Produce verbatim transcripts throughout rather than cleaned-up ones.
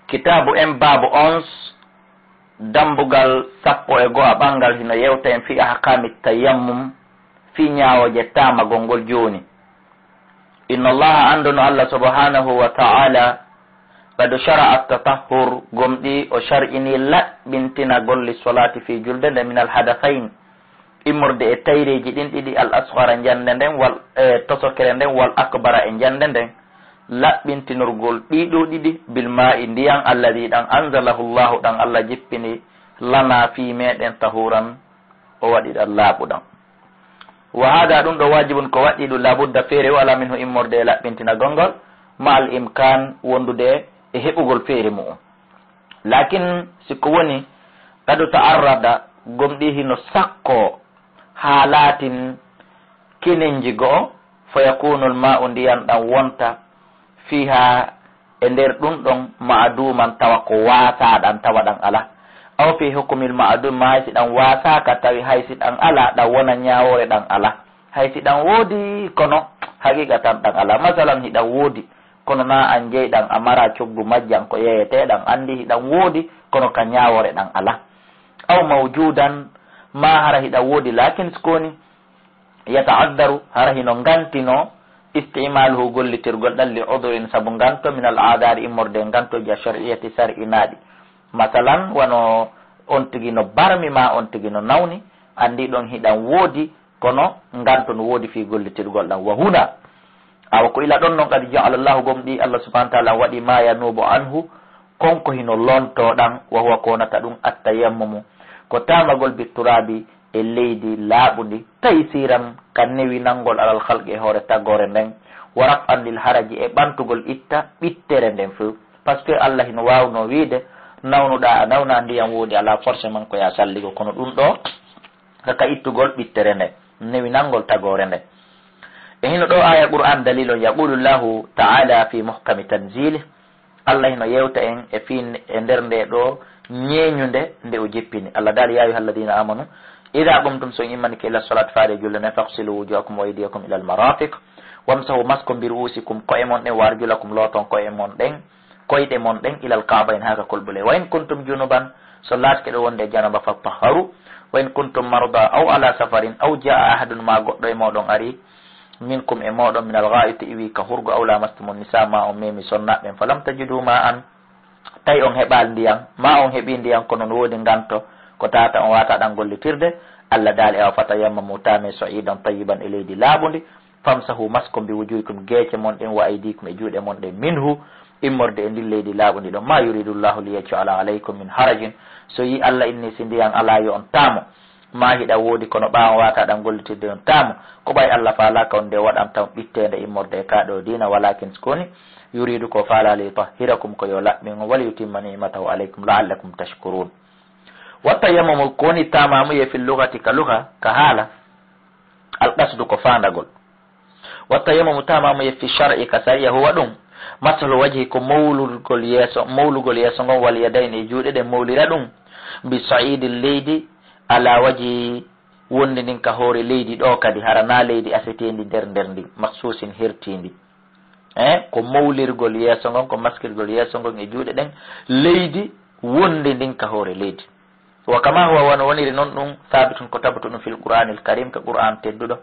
Kitaabu en, baabu onze, dambugal sappo e go'a ɓanngal hino yewta en fii ahkaami tayammum, fii ñaawooje taamagol ngol jooni. Inna Allaha, anndu no Allah subhanahu wa ta'ala, qad shara'a tatahhur, gomɗii o shar'ini laɓɓintinagol li solaati fii julde nde, min al hadasayn, immorde e tayreeji ɗin ɗiɗi, al asghara njande nden, wal, e tosokere nden, wal akbara e njande nden, laɓɓintinirgol ɗii ɗoo ɗiɗi, bil maa'i ndiyan, alladhi ɗan, anzalahu Allahu ɗan Allah jippini, lana fii meɗen, tahuran o waɗi ɗan laaɓuɗan. Wa hada ɗun ɗoo waajibun ko waɗɗii ɗun, la budda feere walaa minhu immorde e laɓɓintinagol ngol, ma al imkan wondude e heɓugol feere mu'un. Lakin si ko woni, qad ta'arrada gomɗii hino sakko haa laatin kinenji go'o, fa yakunu al ma'u ndiyan ɗan wonta fiha e nder ɗun ɗon ma'aduman tawa ko waasaa ɗan tawa ɗan alaa. Aw fi hukmil ma'adum ma hay si ɗan waasaaka tawi hay si ɗan alaa ɗan wona ñaawoore ɗan alaa. Hay si ɗan woodi kono haqiiqatan ɗan alaa. Masalan hiɗan woodi kono na an jeyɗan a mara coggu majjan ko yeeyetee ɗan anndi hiɗan woodi kono ka ñaawoore ɗan alaa. Aw mawjudan ma hara hiɗan woodi lakin si ko woni yata'addaru, hara hino ngantinoo, isti'maaluhu gollitirgol ɗan li udhrin sabu nganto, min al a'dhaari immorde e ngantooji, ash-shar'iyyati sar'inaaɗi. Masalan, wano on tigi no barmi maa on tigi no nawni, anndi ɗon hiɗan woodi, kono nganto no woodi fii gollitirgol ɗan. Wa huna, awa ko ila ɗon non, qad ja'ala Allahu gomɗii Allah subhanahu wa ta'ala waɗi ma yanubu anhu, kon ko hino lontoo ɗan, wa huwa ko wonata ɗun at-tayammumu, ko taamagol bi turaabi, e leydi laaɓundi, taysiran ka newinangol alal khalqi e hoore tagoore nden, wa raf'an lil haraji e ɓantugol itta ɓittere nden few. Parce que Allah hino waawno wiide, nawnuɗaa a nawna ndiyan woodi alaa forcément ko ya salligo, kono ɗun ɗoo ka, ka ittugol ɓittere nden, newinangol tagoore nden. E hino ɗoo aya Qur'an dalil on, yaqulu Allahu ta'ala fi muhkami tanzilih, Allah hino yewta en e fii e nder ndee ɗoo ñeeñunde nde o jippini. Allah daali, "Ya ayyuhalladhina amanu, idha qumtum", so on immanike, "ila salati", faade e julde nden, "faghsilu wujuhakum wa aydiyakum ila al marafiq, wamsahu", masku, "bi ru'usikum", ko'e mon ɗen, "wa arjulakum", looton ko'e mon ɗen, koyɗe mon ɗen, "ila al ka'bayn", haa ka kolɓule. "Wa in kuntum junuban", so laatike ɗo wonde e janaba, "fatahharu", "wa in kuntum marda aw ala safarin aw jaa ahadun", ma goɗɗo e mooɗon ari, "minkum", e mooɗon, "min al gha'iti", iwi ka hurgo, "aw lamastumun nisa", ma on memi sonnaaɓe ɓen, "falam tajidu ma'an", tawi on heɓaali ndiyan, ma on heɓii ndiyan, kono no woodi nganto, ko tawata on waawataa ɗan gollitirde, Allah daali, "Awa fatayammamu", taame, "sa'idan tayyiban", e leydi laaɓundi, "famsahu", maskon, "bi wujuhikum", geece mon ɗen, "wa aydikum", e juuɗe mon ɗen, "minhu", immorde e ndin leydi laaɓundi ɗon, "ma yuridu Allahu liyaj'ala alaykum min harajin", so yi Allah inni si ndiyan alaa yo on taamo, ma hiɗa woodi, kono ɓaawo waawataa ɗan gollitirde on taamo. Ko ɓay Allah faalaaka on nde waɗan tan ɓitteende immorde e kaa ɗoo diina, walakin si ko woni, yuridu, ko faalaa, li yutahhirakum, ko yo laɓɓin on, wali yutimma ni'matahu alaykum la'allakum tashkurun. Wa tayammumu, ko woni taamamuye fil lugati, ka luga, ka haala, al qasdu, ko faandagol. Wa tayammumu, taamamuye fi shar'i, ka sariya, huwa ɗum, masahul wajhi, ko mawlugol yeeso, mawlugol yeeso ngon, wal yadayni, e juuɗe ɗen, mawlira ɗum, bi sa'idin, leydi, ala wajhi, wondi ndin ka hoore leydi ɗoo kadi, hara na leydi aseteendi nder nder ndin, makhsusin, hertiindi. Eh, ko mawlirgol yeeso ngon, ko maskirgol yeeso ngon e juuɗe ɗen, leydi wondi ndin ka hoore leydi. Wa kama huwa, wano woniri non ɗum, sabitun, ko tabutuɗum, fil Qur'anil Karim, ka Qur'an tedduɗo.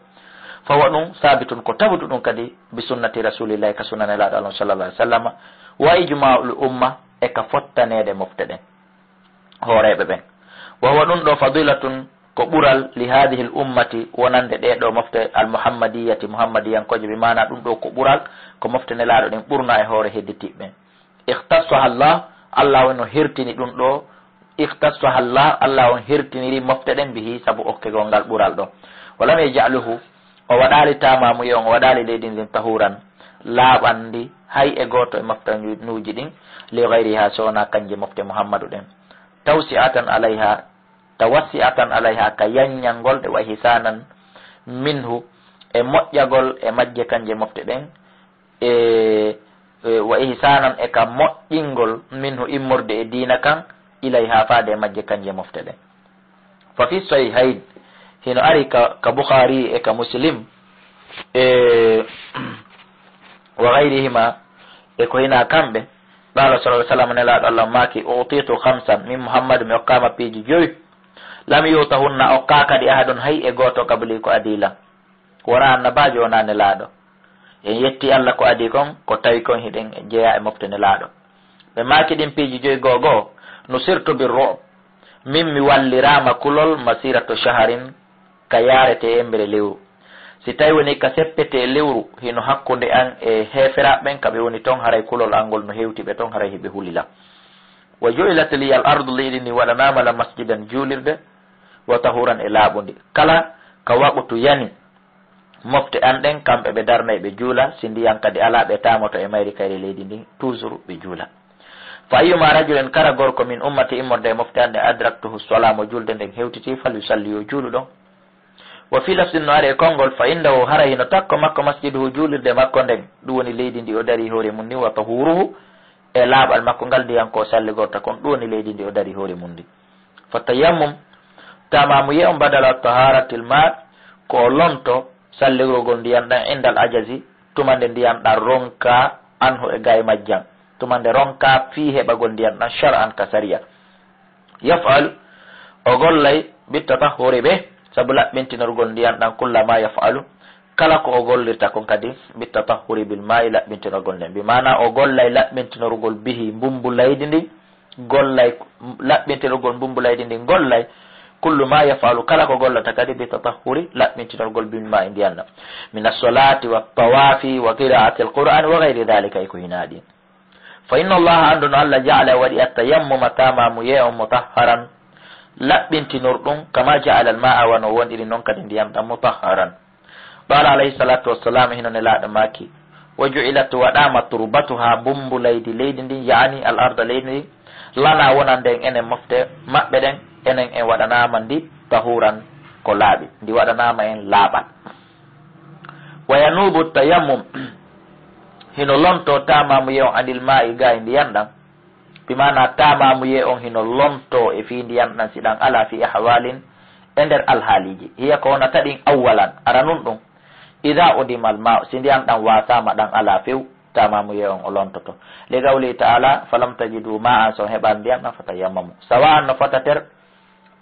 Fa huwa ɗum sabitun, ko tabutuɗum kadi, bi sunnati Rasulillahi, ka sunna Nelaaɗo Allah sallallahu alaihi wasallam, wa ijma'ul umma, e ka fottaneede mofte ɗen, hooreeɓe ɓen. Wa huwa, ɗum ɗoo, fadilatun, ko ɓural, li hadhihi al ummati, wonande ɗee ɗoo mofte, al muhammadiyati, muhammadiyankooje, bi maana ɗum ɗoo ko ɓural, ko mofte Nelaaɗo ɗen ɓurnaa e hoore hedditiiɓe ɓen. Ikhtassaha Allah, Allah on no hertini ɗum ɗoo. Ikhtassaha Allah, Allah on hertiniri mofte ɗen, bihi, sabu okkegol ngal ɓural ɗoo. Wa lam yaj'aluhu, o waɗaali taamamuye on, o waɗaali leydi ndin tahuran, laaɓandi, hay e gooto e moftanuuji ɗin, li ghayriha, so wonaa kanje mofte Muhammadu ɗen. Tawsi'atan alayha, tawassi'atan alayha, ka yanñangol ɗe, wa ihsanan minhu, e moƴƴagol e majje kanje mofte ɗen, e, e, wa ihsanan, e ka moƴƴingol, minhu, immorde e diina kan, ilayha, faade e majje kanje mofte ɗen. Fa fi sahihayn, hino ari ka, ka Bukhari e ka Muslim, e, wa ghayrihima, e ko hinaa kamɓe, Qala sallallahu alaihi wasallam, Nelaaɗo Allah maaki: "Utitu khamsan", min Muhammadu mi okkaama piiji jowi, "lam yutahunna", okkaaka ɗi ahadun, hay e gooto, qabli, ko adii lan. Wonaa annabaajo, wonaa nelaaɗo. En yetti Allah ko adii kon, ko tawi kon hiɗen jeyaa e mofte Nelaaɗo. Ɓe maaki ɗin piiji joyi goo goo: "Nusirtu bir ru'b", min mi walliraama kulol, "masiratu shaharin", ka yaarete embere lewru. Si tawi woni ka seppete lewru, hino hakkunde an e heeferaaɓe ɓen, ka ɓe woni ton, haray kulol an ngol no hewti ɓe ton, haray hiɓe huli lan. "Wa ju'ilat liyal ardu", leydi ndi waɗanaama lan, "masjidan", juulirde, "wa tahuran", e laaɓundi. Kala ka waqutu yani, mofte an ɗen, kamɓe ɓe darnay ɓe juula, si ndiyan kadi alaa, ɓe taamoto e mayri kayre leydi ndin, toujours ɓe juula. "Fa ayyuma rajulin", kala gorko, "min ummati", immorde e mofte an ɗen, "adraktuhu salaa", mo julde nden hewtiti, "fal yusalli", yo juulu ɗon. Wa fi lafzin, no ari e konngol, "fa indahu", hara hino takko makko, "masjiduhu", juulirde makko nden, ɗum woni leydi ndi o dari hoore mun ndin, "wa tahuruhu", e laaɓal makko ngal, ndiyan ko o salligorta kon, ɗum woni leydi ndi o dari hoore mun ndin. Fa tayammum, taamamuye on, badala taharatil ma, ko o lonto salligorgol ndiyan ɗan, indal ajazi, tuma nde ndiyan ɗan ronka, anhu, e gay majjan, tuma nde ronka fii heɓagol ndiyan ɗan, shar'an, ka sariya. Yaf'alu, o gollay, bitatahhuri bih, sabu laɓɓintinorgol ndiyan ɗan, kulla ma yaf'alu, kala ko o gollirta kon kadi, bitatahhuri bil ma'i, laɓɓintinorgol nden. Bi maana o gollay laɓɓintinorgol bihi, mbumbu laydi ndin, gollay laɓɓintinorgol mbumbu laydi ndin, gollay kullu ma yaf'alu, kala ko gollata kadi, bitatahhuri, laɓɓintinorgol bil ma'i, ndiyan ɗan. Min as-salati wat tawafi wa qira'atil Qur'ani wa ghayri dhalika, e ko hinaa ɗin. Fa inna Allaha, anndu no Allah, ja'ala, waɗi, at-tayammuma, taamamuye on, mutahharan, laɓɓintinorɗum, kama ja'ala al-ma'a, wano wonɗiri non kadi ndiyan ɗan, mutahharan. Qala alayhi salatu wassalam, hino Nelaaɗo maaki: "Wa ju'ilat", waɗaama, "turbatuha", mbumbu laydi leydi ndin, ya'ani al-arda, leydi ndin, "lana", wonande en enen mofte maɓɓe ɗen, enen en waɗanaama ndi, "tahuran", ko laaɓi, ndi waɗanaama en laaɓal. "Wa yanubu tayammum", hino lonto taamamuye on, "anil ma'i", gay ndiyan ɗan. Bi maana taamamuye on hino lonto e fii ndiyan ɗan, si ɗan alaa, "fi ahwalin", e nder alhaaliji. Hiya, ko wonata ɗin, "awwalan", aranun ɗum, "idha udima al ma'u", si ndiyan ɗan waasaama, ɗan alaa few, taamamuye on o lontoto. Li qawli ta'ala: "Falam tajidu ma'an", so on heɓaali ndiyan ɗan, "fatayammamu", sawa'an no fota ter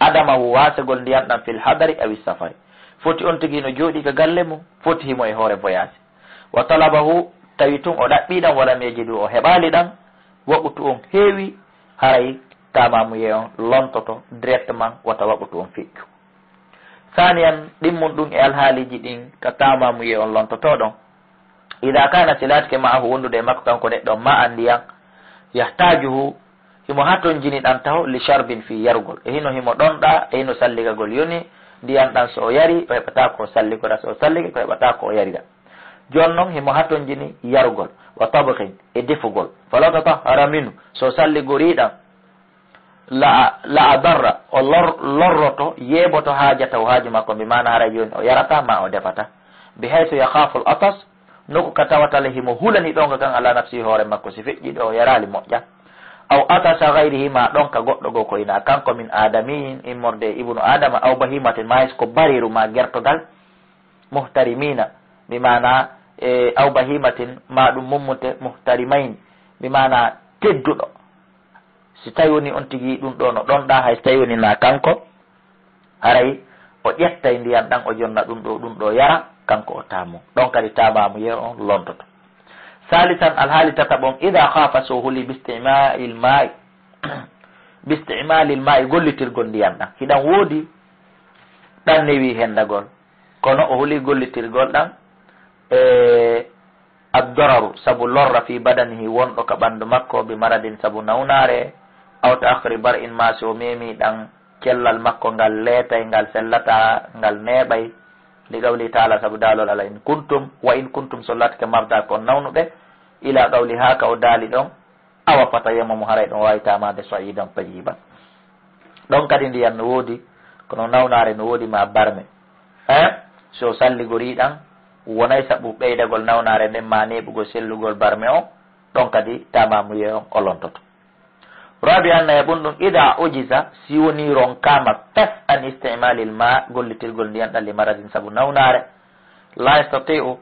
adamahu, waasegol ndiyan ɗan, "fil hadari awi safari", foti on tigi no jooɗii ka galle mum, foti himo e hoore voyage. "Wa talabahu", tawi tun o ɗaɓɓii ɗan, "walam yajidu", o heɓaali ɗan, waqutu on heewi, haray taamamuye on lontoto directement, wata waqutu on feƴƴu. Thaniyan, ɗimmun ɗum e alhaaliji ɗin ka taamamuye on lontoto ɗon. Idha kana, si laatike, ma'ahu, wondude e makko kanko neɗɗo, ma'an, ndiyan, yahtajuhu, himo hatonjini ɗan taho, li sharbin, fii yarugol. E hino himo ɗonɗa, e hino salligagol yoni, ndiyan ɗan so o yari, o heɓata ko o salligora, so o sallige, ko heɓata ko o yarira. Jooni non himo hatonjini yarugol, wa tabghin, e defugol. Falaw tatahhara minhu, so o salligorii ɗan, la, la adarra, o lor-, lorroto, yeeboto, haajatahu, haaju makko, bi maana haray jooni o yarata, ma o defata. Bi haythu yakhafu al atas, nokku ka tawata le himo hulani ɗonka kan, ala nafsihi, hoore makko, si feƴƴi ɗo o yaraali, moƴƴa. Aw atasa ghayrihi, ma ɗonka goɗɗo goo ko hinaa kanko, min adamiyin, immorde e ibnu Adama, aw bahimatin, ma hay so ko bareeru ma gertogal, muhtarimina, bi maana, e, aw bahimatin, ma ɗum mummunte, muhtarimayn, bi maana tedduɗo. Si tawi woni on tigi ɗum ɗo no ɗonɗa, hay si tawi woni na kanko, haray o ƴettay ndiyan ɗan, o jonna ɗum ɗo, ɗum ɗo yara, kanko o taamu. Ɗon kadi taamamuye on lontoto. Salisan, alhaali tataɓon, idha khafa, so huli, bistimalil ma'i, bistimalil ma'i, gollitirgol ndiyan ɗan. Hiɗan woodi ɗan newi hendagol. Kono o huli gollitirgol ɗan, e, addararu, sabu lorra, fi badanihi, wonɗo ka ɓandu makko, bi maradin, sabu nawnaare, aw ta'akhkhuri bar'in, ma si o memi ɗan cellal makko ngal leetay, ngal sellata, ngal neeɓay. Li qawli ta'ala, sabu daalol Alla, in kuntum, wa in kuntum, so laatike marda, ko on nawnuɓe, ila qawli, haa ka o daali ɗon, awa fatayammamu, haray ɗon waawi taamaade, sa'idan tayyiban. Ɗon kadi ndiyan no woodi, kono nawnaare no woodi ma barme. Eh? So salligorii ɗan, wonay sabu ɓeydagol nawnaare nden ma neeɓugol sellugol barme on, ɗon kadi taamamuye on o lontoto. Rabi'an, nayaɓun ɗum, ida ujiza, si woni ronkaama pes an istimalil ma, gollitirgol ndiyan ɗan, li maradin, sabu nawnaare, la yastati'u,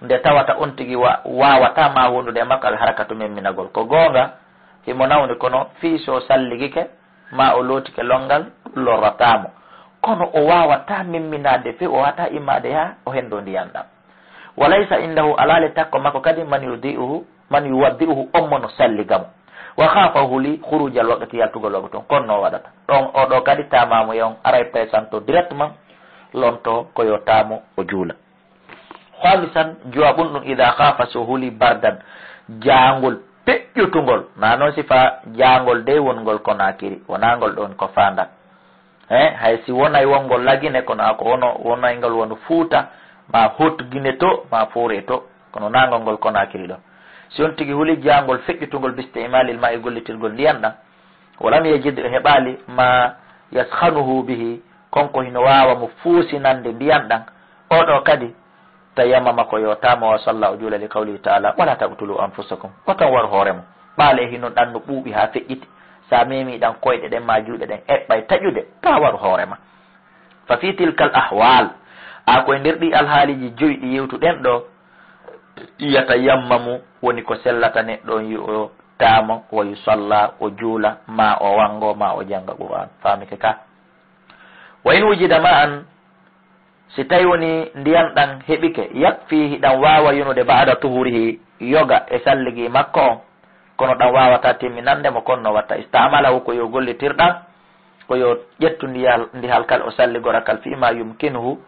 nde tawata on tigi wa-, waawataa ma wondude e makko alharakatu memminagol. Ko goonga, himo nawni, kono fii so salligike, ma o lootike lonngal, ɗum lorrataa mo. Kono o waawataa memminaade few, o waawataa immaade haa o henndoo ndiyan ɗan. Wa laysa indahu, alaa le takko makko kadi, man yudi'uhu, man yuwaddi'uhu, on mo no salliga mo. Wa khaafa, huli, khurujal waqti, yaltugol waqtu on, kono no waɗata. Ɗon, o ɗo kadi taamaamuye on aray presento directement, lonto ko yo taamo o juula. Khamisan, jowaɓun ɗum, ida khaafa, so huli, bardan, jaangol peƴƴutungol. Na non sifa jaangol de wongol Konaakiri, wonaa ngol ɗon ko faanda. He, hay si wonay wongol Lagine, kono ako wono, wonay ngol wonu Fuuta, ma Haute Guinée to, ma Foore to, kono na ngol ngol Konaakiri ɗo. Si on tigi huli jaangol feƴƴutungol, bi isti'maalil maa'i, gollitirgol ndiyan ɗan, wa lam yajid, o heɓaali, ma yaskhanuhu bihi, kon ko hino waawa mo fuusinande ndiyan ɗan, o ɗo kadi, tayammama, ko yo taamo, wa salla, o juula, li qawlihi ta'ala, wala taqtulu anfusakum, wota on waru hoore mon. Ɓaale e hino ɗan no ɓuuɓi haa feƴƴiti. Sa memi ɗan koyɗe ɗen ma juuɗe ɗen eɓɓay taƴude, ta waru hoore ma. Fa fi tilkal ahwal, a ko e nder ɗi alhaaliji joyi ɗi yewtuɗen ɗo, yatayammamu, woni ko sellata neɗɗo on yo taamo, wa yusalla, o juula, ma o wango, ma o janga Qur'an. Faamike ka? Wa in wujida ma'an, si tawi woni ndiyan ɗan heɓike, yakfihi, ɗan waawa yonude, ba'da tuhurihi, yoga e salligi makko on, kono ɗan waawata timminande mo, kono no watta, ista'malahu, ko yo gollitir ɗan, ko yo ƴettu ndi hal-, ndi halkal, o salligora kal, fima yumkinuhu,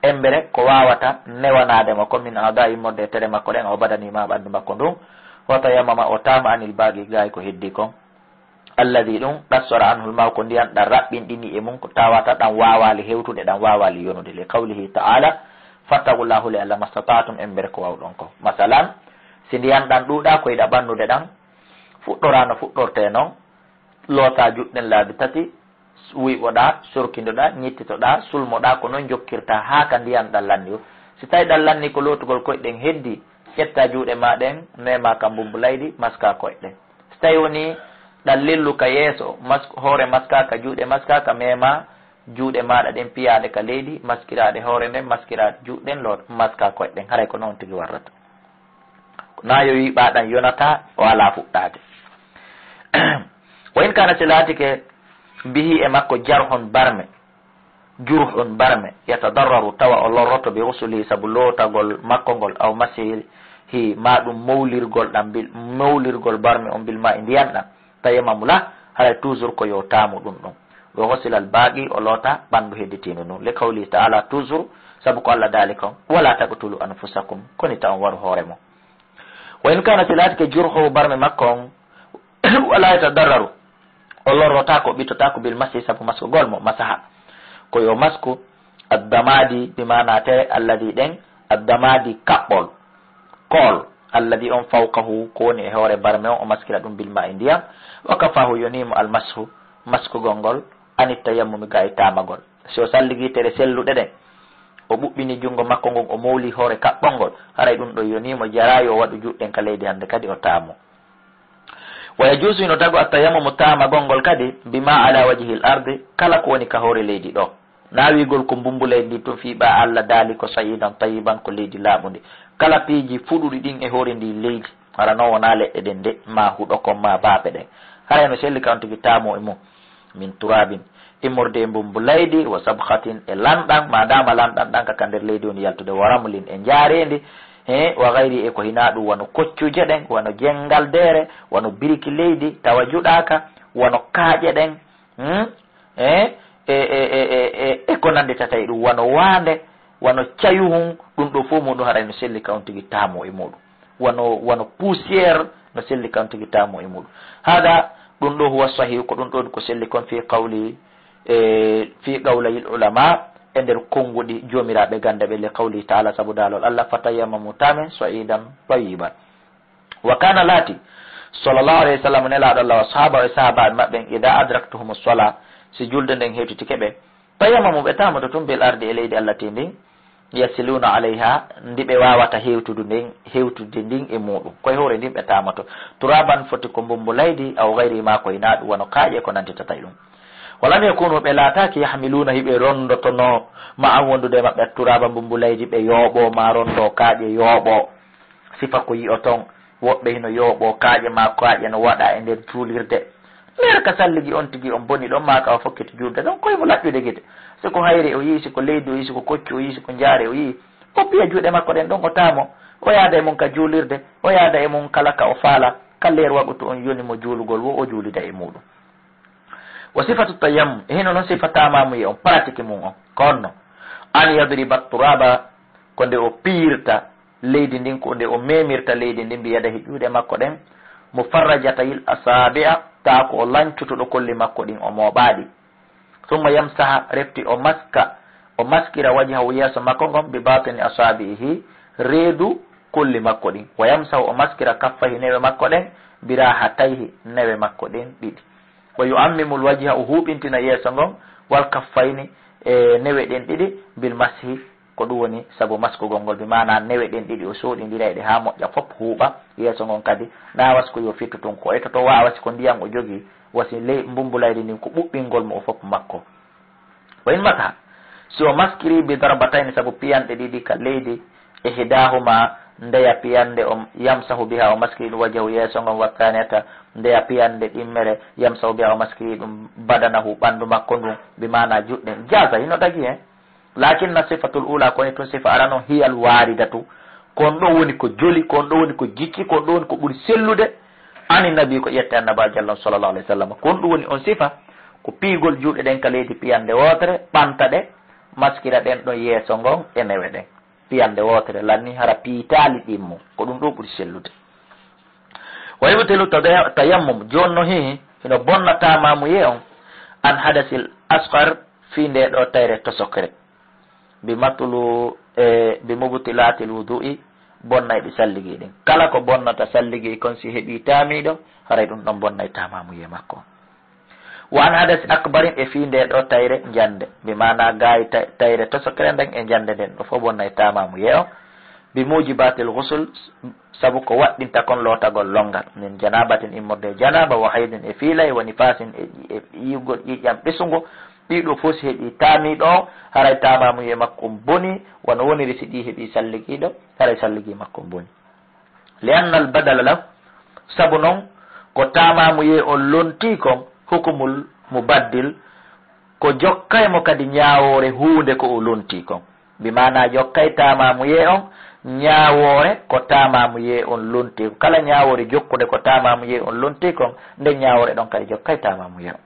embere ko waawata newanaade mo ko, min a'da'i, immorde e tere makko ɗen, aw badani, ma ɓandu makko ndun, wa tayammama, o taama, anil baaqi, gaay ko heddi kon. Alladhi, ɗum, qassara anhu al-ma'u, ko ndiyan ɗan raɓɓinɗini e mun, ko tawata ɗan waawaali hewtude, ɗan waawaali yonude. Li qawlihi ta'ala, fattaqullaha, huli Allah, mastata'tum, embere ko waawɗon ko. Masalan, si ndiyan ɗan ɗuuɗaa ko yiɗa ɓannude ɗan, fuɗɗoraa no fuɗɗortee non, lootaa juuɗe ɗen laabi tati, wuyɓoɗaa, sorkindoɗaa, ñittitoɗaa, sulmoɗaa, ko non jokkirtaa haa ka ndiyan ɗan lanni. Si tawi ɗan lanni ko lootugol koyɗe ɗen heddi, ƴettaa juuɗe maa ɗen, meemaa ka mbumbu laydi, maskaa koyɗe ɗen. Si tawi woni ɗan lellu ka yeeso, mas-, hoore maskaa ka, juuɗe maskaa ka, meemaa juuɗe maaɗa ɗen piyaaɗe ka leydi, maskiraaɗe hoore nden, maskiraaɗe juuɗe ɗen, lo-, maskaa koyɗe ɗen. Haray ko non tigi warrata. Ko na yo wi'i ɓaa ɗan yonataa, o alaa fuɗɗaade. Wa in kaana, si laatike, bihi, e makko, jarhun, barme, jurhun, barme, yatadarraru, tawa o lorroto, bi ghusulihi, sabu lootagol makko ngol, aw masihi, ma ɗum mowlirgol ɗan bil, mowlirgol barme on, bil maa'i, ndiyan ɗan, tayammama lah, haray toujours ko yo taamu ɗum ɗon. Wa ghusila al-baaqi, o loota ɓandu hedditiindu ndun. Li qawlihi ta'ala, toujours, sabu ko Allah daali kon, wala taqtulu anfusakum, koni ta on waru hoore mon. Wa in kaana, si laatike, jurhuhu, barme makko on, wala yatadarraru, o lorrotaako, o ɓittotaako, bil masi, sabu maskugol mo, masaha. Ko yo masku, addamadi, bi maana tere, alladi ɗen, addamadi, kaɓɓol, kool, alladi on, fawqahu, ko woni e hoore barme on, o maskira ɗum, bil maa'i, ndiyan, wa kafahu, yonii mo, al mashu, maskugol ngol, anit tayammumi, gaa e taamagol. Si o salligi tere selluɗe ɗen, o ɓuɓɓini junngo makko ngon, o mowli hoore kaɓɓol ngol, haray ɗum ɗo yonii mo, jaraay o waɗu juuɗe ɗen ka leydi, hande kadi o taamo. Wa yajuuzu, hino tagu, attayammumu, taamagol ngol kadi, bima ala wajhil ardi, kala ko woni ka hoore leydi ɗo. Na wiigol ko mbumbu leydi ndi tun, fii ɓaa Allah daali ko sa'idan tayyiban, ko leydi laaɓundi. Kala piiji fuɗuɗi ɗin e hoore ndi leydi, hara non wonaa leɗɗe ɗen de, maa huɗo kon, maa baafe ɗen. Haray no selli ka on tigi taamo e mum. Min turabin, immorde e mbumbu leydi, wa sabkhatin, e lanɗan, maadaama lanɗan ɗan ka, ka nder leydi woni yaltude, wa ramlin, e njaareendi, he, wa gayri, e ko hinaa ɗum, wano koccuuje ɗen, wano jenngaldeere, wano biriki leydi tawa juɗaaka, wano kaaƴe ɗen, hmm? E, e, e, e, e, e ko nannditata e ɗum, wano waande, wano cayuhun, ɗum ɗo fof muɗum haray no selli ka on tigi taamo e muɗum. Wano, wano poussière no selli ka on tigi taamo e muɗum. Hada, ɗum ɗo huwa sahih, ko ɗum ɗon ko selli kon fi qawli, e, fi qawlayil ulama, e nder konnguɗi joomiraaɓe gannde ɓe, li qawli ta'ala, sabu daalol Allah, fatayammamu taamen sa'idan tayyiban. Wa kana laati, sallallahu alayhi wa sallam, nelaaɗo Allah, wa sahaba e sahabaaɓe maɓɓe, ida adraktuhumu sola, si julde nden hewtitike ɓe, tayammamu, ɓe taamoto tun, bil ardi, e leydi Allah ti ndin, yasiluna alayha, ndi ɓe waawata hewtudu ndin, hewtude ndin e muɗum. Koye hoore ndin ɓe taamoto. Turaban, foti ko mbumbu leydi, aw gayri, ma ko hinaa ɗum, wano kaaƴe ko nantitata e ɗum. Walam yakunu, ɓe laataaki, yahmiluuna, hiɓe ronndotonoo, ma an, wondude e maɓɓe, turaba, mbummbu leydi, ɓe yooɓoo, ma ronndoo kaaƴe yooɓoo. Sifa ko yi'oton, woɓɓe hino yooɓoo kaaƴe, ma kaaƴe no waɗa e nder juulirde. Nder ka salligi on tigi on boni ɗon, ma ka o fokkiti juulde ɗon, ko himo laƴƴude gite. Si ko hayre o yi'i, si ko leydi o yi'i, si ko koccu o yi'i, si ko njaare o yi'i, o piya juuɗe makko ɗen ɗon, o taamo, o yaada e mun ka juulirde, o yaada e mun kala ka o faala, ka leer waqutu on yoni mo juulugol wo, o juulida e muuɗum. Wa sifatu tayammum, e hino non sifa taamamuye on, pratique mun on, ko honno? An yadriba turaba, ko nde o piyirta leydi ndin, ko nde o memirta leydi ndin, bi yadayhi, juuɗe makko ɗen, mufarrajatayil asabi'a, taa ko o lancutuɗo kolli makko ɗin, o mooɓaaɗi. Summa yamsaha, refti o maska, o maskira wajhahu, yeeso makko ngon, bi batini asabi'ihi, reedu kolli makko ɗin. Wa yamsahu, o maskira kaffayhi, newe makko ɗen, bi rahatayhi, newe makko ɗen ɗiɗi. Wa yu'ammimu wajha, o huuɓintina yeeso ngon, wal kaffayni, e newe ɗen ɗiɗi, bil mashi, ko ɗum woni sabu maskugol ngol, bi maana newe ɗen ɗiɗi o sooɗindiray ɗe haa moƴƴa fop huuɓa, yeeso ngon kadi na wasi ko yo fittu tun, ko etoto wa wasi ko ndiyan o jogii, wasi ley mbummbulayri ndin ko ɓuɓɓingol mo o fop makko. Wa in masaha, si o maskiri bi darbatayni sabu piyanɗe ɗiɗi ka leydi, ihdahuma, ndeya piyande o yamsahu biha o maskiri ɗum wajhahu yeeso ngon, wa thaniyata, ndeya piyande ɗimmere yamsahu biha o maskiri ɗum badanahu ɓandu makko ndun, bi maana juuɗe ɗen. Jaza, hino dagi hen. Lakinna sifatul ula, ko woni tun sifa arano, hiyal waridatu. Ko on ɗo woni ko joli, ko on ɗo woni ko jicci, ko on ɗo woni ko ɓuri sellude. Ani nabi, ko ƴette annaba jallan sallallahu alaihi wasallam. Ko on ɗum woni on sifa, ko piigol juuɗe ɗen ka leydi piyande wootere, ɓanta ɗe, maskira ɗen ɗon yeeso ngon e newe ɗen. Piyande wootere lanni hara piitaali ɗimmo. Ko ɗum ɗo ɓuri sellude. Wa yubtilu taya-, tayammum, jooni no hihi, hino bonna taamamuye on, an hadasil asghar, fii nde ɗo tayre tosokre. Bi matlu, e, bi mubtilatil wudu'i, bonnayɗi salligi ɗin. Kala ko bonnata salligi kon si heɓi taamiɗo, haray ɗum ɗon bonnay taamamuye makko. Wa an hadasi akbarin, e fii nde ɗo tayre njande. Bi maana gaay tay-, tayre tosokre nden e njande nden ɗo fof bonnay taamamuye on. Bi mujibatil ghusl, sabu ko waɗɗinta kon lootagol lonngal. Min janabatin, immorde e janaba, wa haydin e fiilay, wa nifasin e, e yi'ugol ƴiƴam ɓesungo. Ɗiɗo fof si heɓi taamiɗo on, haray taamamuye makko on boni, wano woniri si ɗi heɓi salligiiɗo, haray salligi makko on boni. Li anna al badala lahu, sabu non ko taamamuye on lonti kon, hukumul mubaddil, ko jokkay mo kadi ñaawoore huunde ko o lonti kon. Bi maana jokkay taamamuye on ñaawoore ko taamamuye on lonti kon. Kala ñaawoore jokkunde ko taamamuye on lonti kon, nden ñaawoore ɗon kadi jokkay taamamuye on.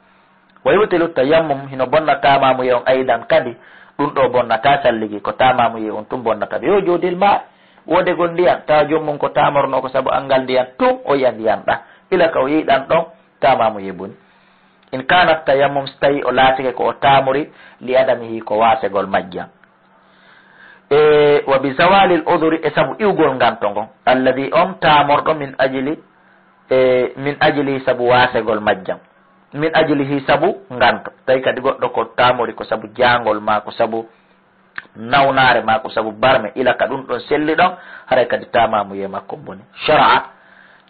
Wa yubtilu tayammum, hino bonna taamamuye on aydan kadi, ɗum ɗo bonnata salligi, ko taamamuye on tun bonnata ɗum. Yo joodil ma, woodegol ndiyan, tawa joom mum ko taamorno ko sabu angal ndiyan tun o yiya ndiyan ɗa. Ila ka o yiɗan ɗon, taamamuye boni. In kanat tayammum, so tawi o laatike ko o taamori, li adamihi, ko waasegol majjan. E, wa bi zawalil udhuri, e sabu iwgol nganto ngon. Alladi, on taamorɗo, min ajli, e, min ajli, sabu waasegol majjan. Min ajlihi, sabu nganto. Tawi kadi goɗɗo ko taamori ko sabu jaangol ma, ko sabu nawnaare ma, ko sabu barme, ila ka ɗum ɗon selli ɗon, haray kadi taamamuye makko boni. Shar'a,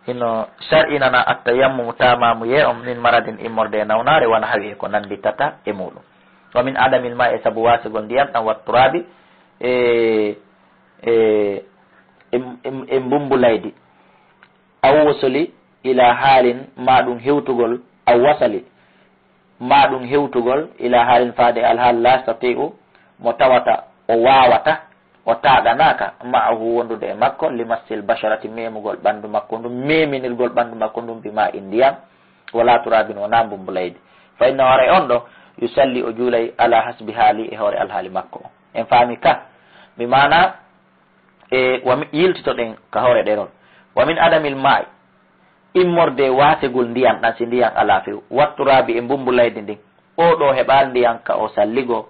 hino shar'inana at-tayammum taamamuye on min maradin immorde e nawnaare, wa nahwi e ko nannditata e muɗum. Wa min adamil ma'i, e sabu waasegol ndiyam ɗam, wa turabi, e, e, e, e, e mbumbu laydi. Aw wasali ila halin, ma ɗum hewtugol, aw wasali, ma ɗum hewtugol, ila halin, faade alhaal, la yastati'u, mo tawata o waawata, o taaɗanaaka, ma'ahu, wondude e makko, li massil basharati, memugol ɓanndu makko ndun, meminirgol ɓanndu makko ndun, bi ma'in, ndiyam, wala turabin, wonaa mbumbu laydi. Fa innahu, haray on ɗo, yusalli, o juulay, ala hasbi haali, e hoore alhaali makko. En faami ka? Mi maana, e wa mi-, yiltitoɗen ka hoore ɗerol. Wa min adamil ma'i, immorde e waasegol ndiyan ɗan, si ndiyan alaa few. Wa turabi, e mbumbu laydi ndin. Oo ɗo heɓaali ndiyan ka o salligo,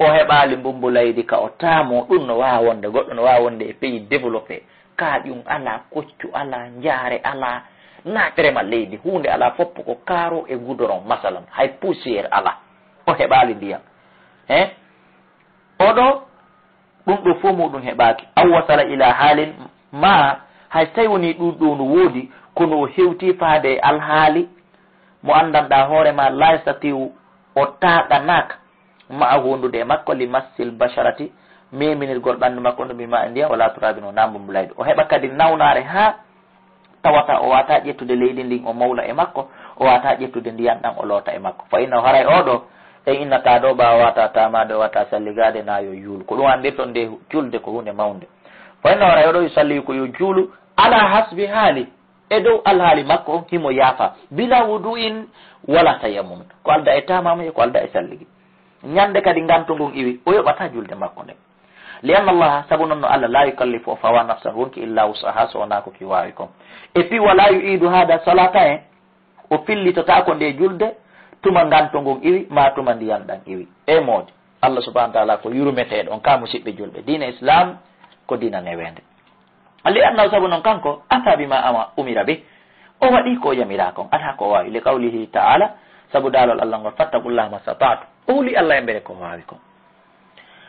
o heɓaali mbumbu laydi ka o taamo, ɗum no waawa wonde, goɗɗo no waawa wonde e pays développé, kaaƴum alaa, koccu alaa, njaare alaa, naatirema leydi, huunde alaa, foppo ko kaaro e gudoron, masalan, hay poussière alaa, o heɓaali ndiyan. Hein? Oɗo, ɗum ɗo fof muɗum heɓaaki. Aw wasala ila halin ma, hay so tawi woni ɗum ɗo no woodi, kono o hewti faade e alhaali mo anndanɗaa hoore ma, la yastati'u, O taaɗanaaka ma'a wondude e makko li massil basharati, meminirgol ɓanndu makko ndu bi ma'in ndiyam, wala turabin o naambo mbulaydu. O heɓa kadi nawnaare haa tawata o wata ƴettude leydi ndin o mawla e makko, o wata ƴettude ndiyan ɗan o loota e makko. Fa inna haray oɗo, en innata ɗo ɓa wata tamaade, o wata salligaade na yo juulu. Ko ɗum anndirton nde julde ko huunde mawnde. Fa inna haray oɗo yusalli ko yo juulu ala hasbi haali, e dow alhaali makko on himo yaafa. Bila wudu'in wala tayammumin. Ko alda e tamama e ko alda e salligi. Ñande kadi nganto ngon iwi, o yoɓata julde makko nden. Li anna Allah, sabu non no Allah, la yukallifu, o fawa nafsan wonki illa wus'aha, so wonaa ko ki waawi kon. Et puis, wala yu'idu hada salata en, o fillitotaako nde julde, tuma nganto ngon iwi, ma tuma ndiyan ɗan iwi. E moodi, Allah subhanahu wa ta'ala ko yurmeteeɗo on, ka musiɓɓe julɓe. Diina Islam ko diina neweende. Li annahu, sabu non kanko, ata bima ama-, umira bi, o waɗi ko o yamiraa kon, alaa ko o waawi. Li qawlihi ta'ala, sabu daalol Allah ngol, fattaqullaha mastata'tum. O huli Allah e mbere ko o waawi kon.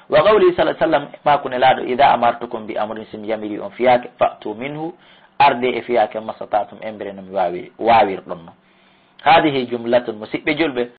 Wa qawlihi sallallahu alaihi wasallam, e maaku Nelaaɗo, idha amartukum bi amrin, si mi yamiri on fiyaake, fa'tu minhu, arde e fiyaake, mastata'tum, e mbere no mi waawi, waawirɗon no. Hadhihi jumlatun, musiɓɓe julɓe,